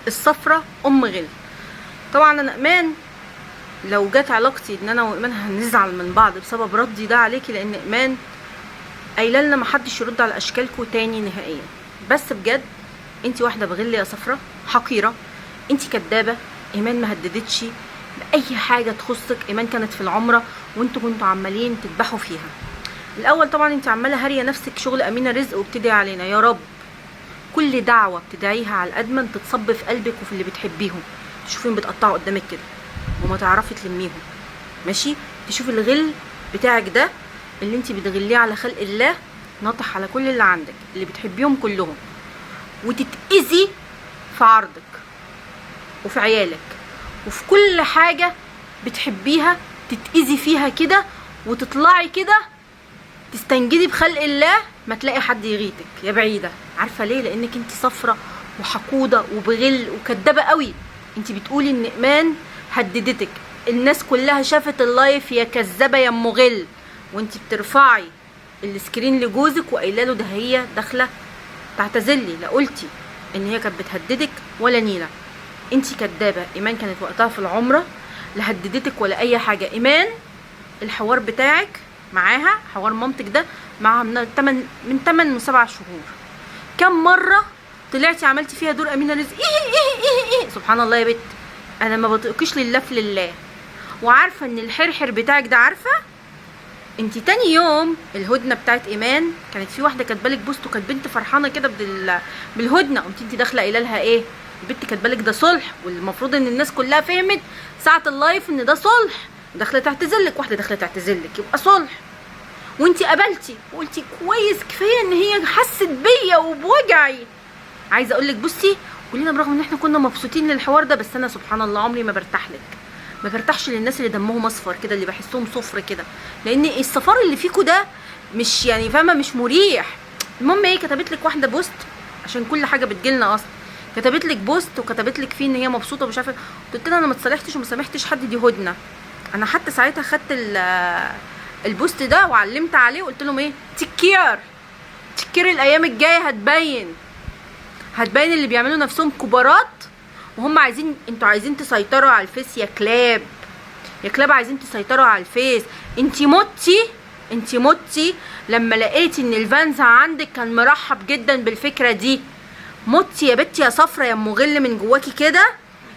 الصفرة ام غل. طبعا انا ايمان لو جت علاقتي ان انا وايمان هنزعل من بعض بسبب ردي ده عليكي، لان ايمان قايله لنا محدش يرد على اشكالكم تاني نهائيا. بس بجد انت واحدة بغل يا صفرة، حقيرة، انت كدابه. ايمان ما هددتش باي حاجة تخصك، ايمان كانت في العمرة وانتوا كنتوا عمالين تذبحوا فيها. الاول طبعا انت عماله هاريه نفسك شغل امينه رزق وبتدعي علينا، يا رب كل دعوه بتدعيها على الادمن تتصب في قلبك وفي اللي بتحبيهم، تشوفيهم بتقطعوا قدامك كده وما تعرفي تلميهم، ماشي؟ تشوفي الغل بتاعك ده اللي انت بتغليه على خلق الله ناطح على كل اللي عندك اللي بتحبيهم كلهم، وتتأذي في عرضك وفي عيالك وفي كل حاجة بتحبيها، تتأذي فيها كده وتطلعي كده تستنجدي بخلق الله، ما تلاقي حد يغيتك يا بعيدة. عارفة ليه؟ لانك انت صفرة وحقودة وبغل وكدابة قوي. انت بتقولي ان ايمان هددتك، الناس كلها شافت ال live يا كذابة يا ام غل، وانت بترفعي ال screen لجوزك وقايله له ده هي داخله تعتذرلي، لا قلتي ان هي كانت بتهددك ولا نيله. انت كدابه. ايمان كانت وقتها في العمرة، لا هددتك ولا اي حاجة. ايمان الحوار بتاعك معاها، حوار مامتك ده معاها من 8 و7 شهور، كم مرة طلعتي عملتي فيها دور امينه رزق؟ ايه ايه ايه ايه، سبحان الله يا بت، انا ما بطيقكيش لله في لله، وعارفه ان الحرحر بتاعك ده، عارفه انت تاني يوم الهدنة بتاعت ايمان كانت في واحدة كاتبالك post، وكانت بنت فرحانة كده بالهدنه، قمت انت داخله قايله لها ايه؟ البنت كاتبالك ده صلح، والمفروض ان الناس كلها فهمت ساعة ال live ان ده صلح، داخله تعتذر لك، واحدة داخله تعتذر لك يبقى صلح، وانت قبلتي وقلتي كويس، كفاية ان هي حست بيا وبوجعي. عايزه اقول لك بصي، كلنا برغم ان احنا كنا مبسوطين للحوار ده، بس انا سبحان الله عمري ما برتاح لك، ما برتاحش للناس اللي دمهم اصفر كده، اللي بحسهم صفر كده، لان الصفار اللي فيكو ده مش يعني فاهمه، مش مريح. المهم ايه، كتبت لك واحدة post، عشان كل حاجة بتجيلنا اصلا، كتبت لك post وكتبت لك فيه ان هي مبسوطة ومش عارفه، قلت لها انا ما اتصالحتش وما سامحتش حد، دي هدنة. انا حتى ساعتها خدت ال post ده وعلمت عليه وقلت لهم ايه، take care take care، الايام الجاية هتبين، هتبين اللي بيعملوا نفسهم كبارات وهم عايزين، انتوا عايزين تسيطروا على الفيس يا كلاب، يا كلاب عايزين تسيطروا على الفيس. انتي متي، انتي متي لما لقيتي ان ال fans عندك كان مرحب جدا بالفكرة دي، متي يا بنتي يا صفرة يا ام غل من جواكي كده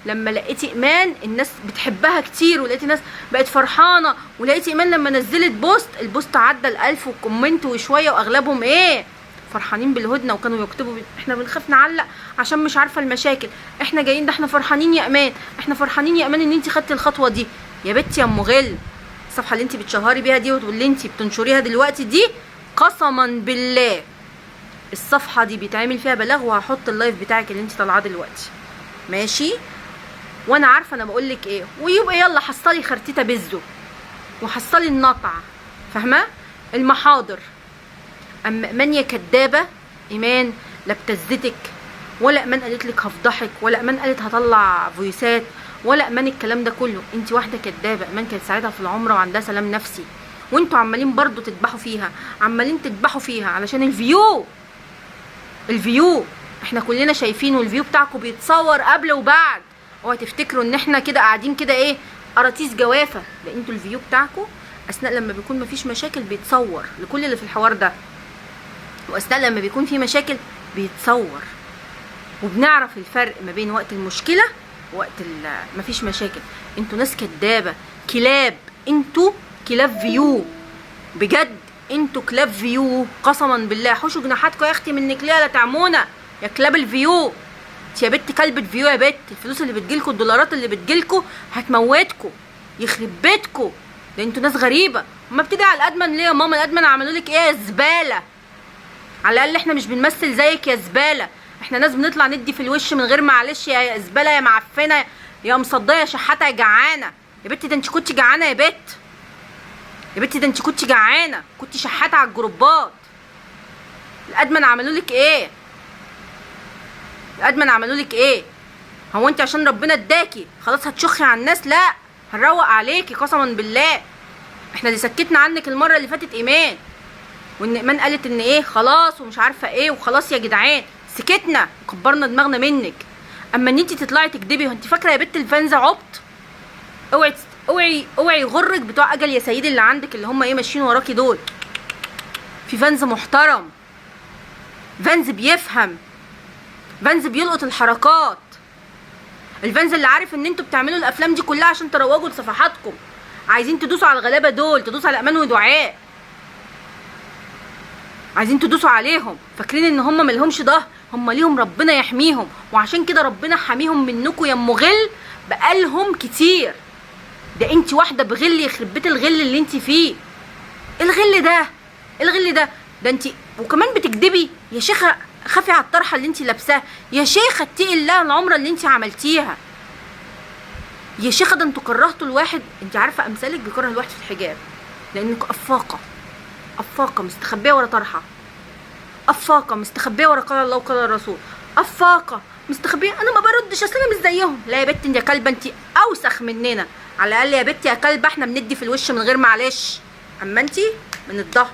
لما لقيتي ايمان الناس بتحبها كتير، ولقيتي ناس بقت فرحانة، ولقيتي ايمان لما نزلت post، ال post عدى ال1000 و comment وشوية، واغلبهم ايه فرحانين بالهدنه، وكانوا يكتبوا احنا بنخاف نعلق عشان مش عارفه المشاكل، احنا جايين ده احنا فرحانين يا ايمان، احنا فرحانين يا ايمان ان انت خدتي الخطوة دي. يا بنتي يا ام غل، الصفحة اللي انت بتشهري بيها دي واللي انت بتنشريها دلوقتي دي، قسما بالله الصفحة دي بيتعمل فيها بلاغ، وهحط ال live بتاعك اللي انت طالعاه دلوقتي، ماشي؟ وانا عارفه انا بقول لك ايه. ويبقى يلا حصلي خرتيته بزو وحصلي النطع، فاهمه؟ المحاضر. اما ايمان يا كدابه، ايمان لا ابتزتك، ولا ايمان قالت لك هفضحك، ولا ايمان قالت هطلع فويسات، ولا ايمان الكلام ده كله. انت واحدة كدابه. ايمان كانت ساعتها في العمرة وعندها سلام نفسي، وانتوا عمالين برضو تذبحوا فيها، عمالين تذبحوا فيها علشان ال view، ال view احنا كلنا شايفينه، وال view بتاعكم بيتصور قبل وبعد. اوعوا تفتكروا ان احنا كده قاعدين كده ايه قراطيس جوافه، ده انتوا ال view بتاعكم اثناء لما بيكون مفيش مشاكل بيتصور لكل اللي في الحوار ده، واثناء لما بيكون في مشاكل بيتصور، وبنعرف الفرق ما بين وقت المشكلة ووقت مفيش مشاكل. انتوا ناس كدابه، كلاب، انتوا كلاب view بجد، انتوا كلاب view قسما بالله. حوشوا جناحاتكم يا اختي منك ليه لا تعمونا يا كلاب ال view. انت يا بت كلبة view يا بت، الفلوس اللي بتجيلكوا، الدولارات اللي بتجيلكوا هتموتكوا، يخرب بيتكوا، ده انتوا ناس غريبة. ما بتدعي على ال admin ليه يا ماما؟ ال admin عملوا لك ايه يا زبالة؟ على الاقل احنا مش بنمثل زيك يا زبالة، احنا ناس بنطلع ندي في الوش من غير معلش يا زبالة يا معفنه يا مصديه يا شحاته يا جعانة يا بت. ده انت كنت جعانة يا بت، يا بت ده انت كنت جعانة، كنت شحاته على الجروبات. ال admin عملوا لك ايه؟ ال admin عملوا لك ايه؟ هو انت عشان ربنا اداكي خلاص هتشخي على الناس؟ لا، هنروق عليكي قسما بالله. احنا اللي سكتنا عنك المرة اللي فاتت ايمان، وان ايمان قالت ان ايه خلاص ومش عارفه ايه وخلاص يا جدعان، سكتنا وكبرنا دماغنا منك. اما ان انت تطلعي تكدبي، انت فاكره يا بت ال fans عبط؟ اوعي اوعي اوعي يغرك بتوع اجل يا سيدي اللي عندك اللي هم ايه ماشيين وراكي دول. في fans محترم، fans بيفهم، fans بيلقط الحركات، ال fans اللي عارف ان انتوا بتعملوا الافلام دي كلها عشان تروجوا لصفحاتكم، عايزين تدوسوا على الغلابة دول، تدوسوا على امان ودعاء، عايزين تدوسوا عليهم، فاكرين ان هم ملهمش ظهر، هم ليهم ربنا يحميهم، وعشان كده ربنا حاميهم منكم يا ام غل بقالهم كتير. ده انت واحدة بغل، يخرب بيت الغل اللي انت فيه. الغل ده، الغل ده، ده انت وكمان بتكدبي يا شيخه. خافي على الطرحة اللي انت لابساها يا شيخه، اتقي الله العمرة اللي انت عملتيها يا شيخه. ده انتوا كرهتوا الواحد، انت عارفه امثالك بيكره الواحد في الحجاب، لانك افاقه، افاقه مستخبيه ورا طرحه، افاقه مستخبيه ورا قال الله وقال الرسول، افاقه مستخبيه انا ما بردش اصل انا مش زيهم. لا يا بنتي يا كلبه، انت اوسخ مننا. على الاقل يا بنتي يا كلبه احنا بندي في الوش من غير معلش، اما انت من الظهر،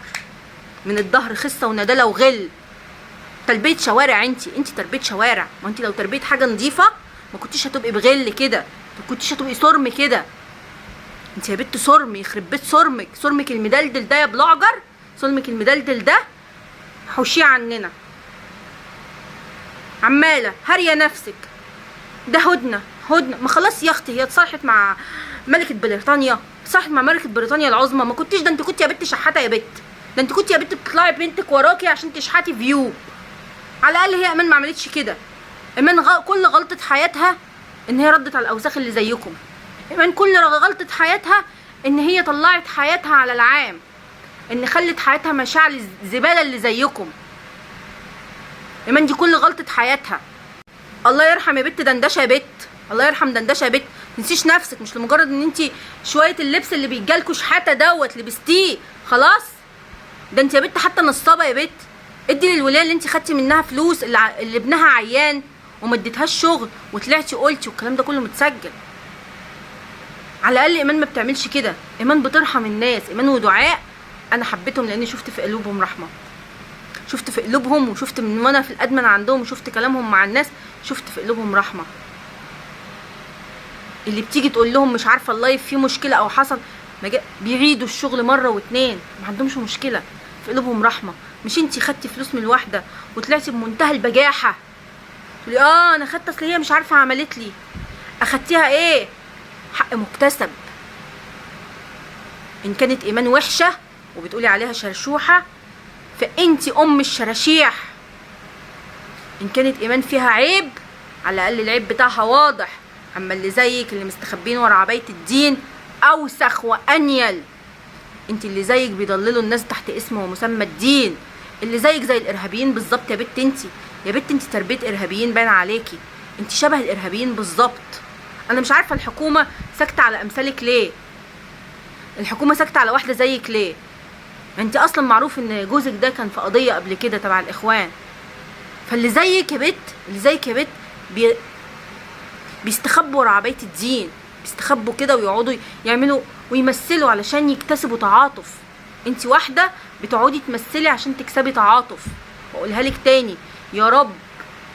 من الظهر خسه وندله وغل. تربيه شوارع انت، انت تربيه شوارع. ما انت لو تربيه حاجة نظيفة ما كنتيش هتبقي بغل كده، ما كنتيش هتبقي صرم كده. انت يا بنت صرم، يخرب بيت صرمك، صرمك المدلدل ده يا بلعجر، صرمك المدلدل ده حوشيه عننا. عماله هاريه نفسك، ده هدنة هدنة. ما خلاص يا اختي، هي اتصالحت مع ملكه بريطانيا، اتصالحت مع ملكه بريطانيا العظمى. ما كنتيش، ده انت كنت يا بنت شحاته يا بنت، ده انت كنت يا بنت بتطلعي بنتك وراكي عشان تشحتي view. على الاقل هي ايمان ما عملتش كده. ايمان كل غلطه حياتها ان هي ردت على الاوساخ اللي زيكم. ايمان كل غلطه حياتها ان هي طلعت حياتها على العام، ان خلت حياتها مشاعر الزبالة اللي زيكم. ايمان دي كل غلطه حياتها. الله يرحم يا بت دندشه يا بت، الله يرحم دندشه يا بت. تنسيش نفسك، مش لمجرد ان انت شوية اللبس اللي بيجالكوا شحاته دوت لبستيه خلاص. ده انت يا بت حتى نصابه يا بت. ادي للولاية اللي انت خدتي منها فلوس، اللي ابنها عيان وما اديتهاش شغل وطلعتي قلتي والكلام ده كله متسجل. على الاقل ايمان ما بتعملش كده، ايمان بترحم الناس. ايمان ودعاء انا حبيتهم لاني شفت في قلوبهم رحمه، شفت في قلوبهم، وشفت من وانا في الادمن عندهم، وشفت كلامهم مع الناس، شفت في قلوبهم رحمه. اللي بتيجي تقول لهم مش عارفه ال live فيه مشكلة او حصل بيعيدوا الشغل مرة واتنين، ما عندهمش مشكلة، في قلوبهم رحمه. مش انتي خدتي فلوس من الواحدة وطلعتي بمنتهى البجاحة تقولي انا خدت اصل هي مش عارفه عملت لي. اخدتيها ايه؟ حق مكتسب. ان كانت ايمان وحشة وبتقولي عليها شرشوحه فانتي ام الشراشيح. ان كانت ايمان فيها عيب على الاقل العيب بتاعها واضح، اما اللي زيك اللي مستخبين ورا عباية الدين اوسخ وانيل. انت اللي زيك بيضللوا الناس تحت اسم ومسمى الدين، اللي زيك زي الارهابيين بالظبط يا بت. انت يا بت انت تربيه ارهابيين باين عليكي، انت شبه الارهابيين بالظبط. انا مش عارفه الحكومة ساكته على امثالك ليه، الحكومة ساكته على واحدة زيك ليه؟ انت اصلا معروف ان جوزك ده كان في قضية قبل كده تبع الاخوان. فاللي زيك يا بت، اللي زيك يا بت بيستخبوا ورا عباية الدين، بيستخبوا كده ويقعدوا يعملوا ويمثلوا علشان يكتسبوا تعاطف. انت واحدة بتقعدي تمثلي عشان تكسبي تعاطف. واقولها لك تاني، يا رب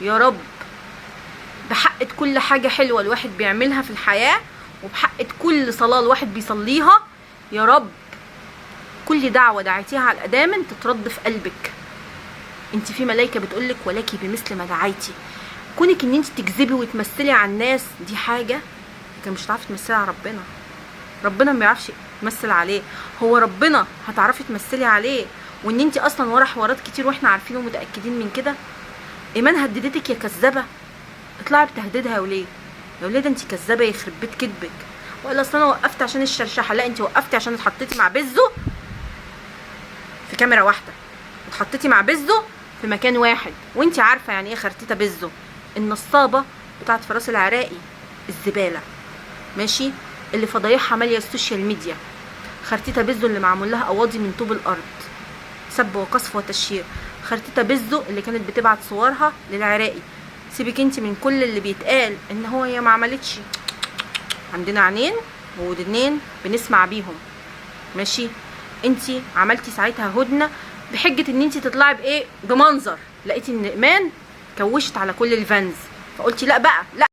يا رب بحقة كل حاجة حلوة الواحد بيعملها في الحياة، وبحقة كل صلاة الواحد بيصليها، يا رب كل دعوه دعيتيها على الادامن تترد في قلبك. انت في ملايكة بتقولك ولك بمثل ما دعيتي. كونك ان انت تكذبي وتمثلي على الناس دي حاجة، لكن مش هتعرفي تمثلي على ربنا. ربنا ما بيعرفش تمثل عليه، هو ربنا هتعرفي تمثلي عليه. وان انت اصلا ورا حوارات كتير واحنا عارفين ومتاكدين من كده. ايمان هددتك يا كذابه، اطلعي بتهديدها يا وليه، يا وليه ده انت كذابه يخرب بيت كدبك. وقال اصل انا وقفت عشان الشرشحه، لا انت وقفتي عشان اتحطيتي مع بزو في كاميرا واحدة، اتحطيتي مع بزو في مكان واحد، وانت عارفه يعني ايه خرتيته بزو، النصابه بتاعت فراس العراقي الزبالة، ماشي، اللي فضايحها ماليه ال social media. خرتيته بزو اللي معمول لها قواضي من طوب الارض، سب وقصف وتشهير. خرتيته بزو اللي كانت بتبعت صورها للعراقي. سيبك انت من كل اللي بيتقال ان هو هي ما عملتش، عندنا عينين وودنين بنسمع بيهم، ماشي. انت عملتي ساعتها هدنة بحجة ان انت تطلعي بايه، بمنظر. لقيتي ان ايمان كوشت على كل ال fans، فقلتي لا بقى لا.